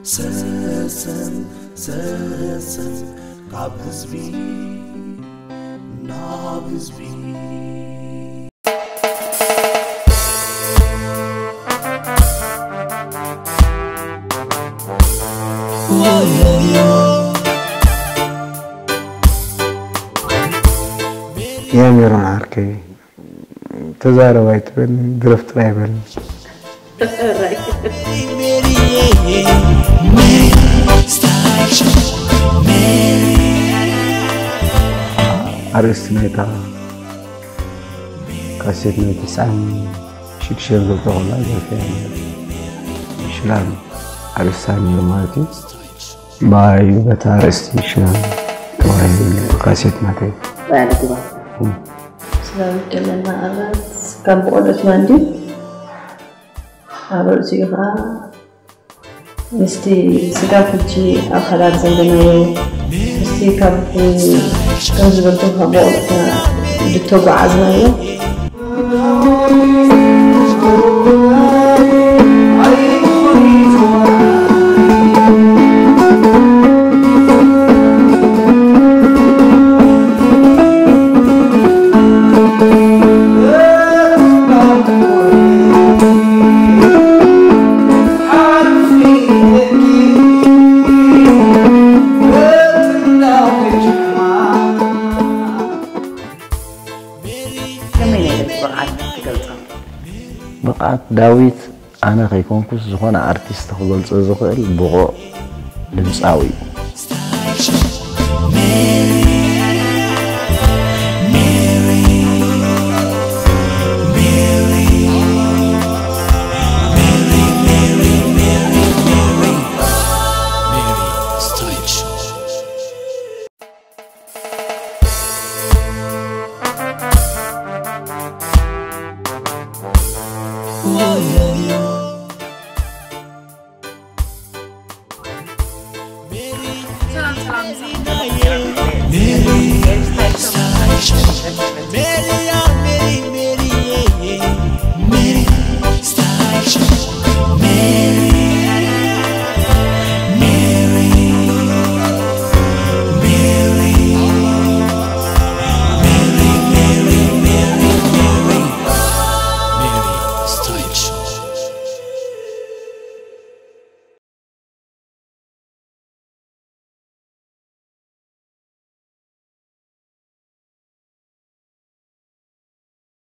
ሰሰን ሰሰን ካብ ህዝቢ ናብ ህዝቢ። የሜሮን ዓርከይ፣ ተዛረብ ኣይትበል፣ ድረፍ ጥራይ በል። ኣርእስቲ ናይታ ካሴት ናይ ትስዓን ሽዱሽተን ዘውተኾላ ዘርፍያ ሽላን ኣርእስታ ነይሩ ማለት እዩ። ብኣይ በታ ኣርእስቲ ሽላን ተባሂሉ ካሴት ናተይ። ባዕልግባ ስለ ዘለና ኣራት ካብ ብቆልዑትና እንዲ ኣብ ርእሲኡ ከዓ ምስቲ ስጋብ ሕጂ ኣካላት ዘለናዮ ምስቲ ካብ ከም ዝበልኩ ካብ ብቆልዑትና ዝተጓዓዝናዮ ከመይ ናይ ደቂ ብቕዓት ትገልጾ? ብቕዓት ዳዊት ኣነ ከይኮንኩስ ዝኾነ ኣርቲስት ክገልጾ ዝኽእል ብቑዕ ድምጻዊ እዩ።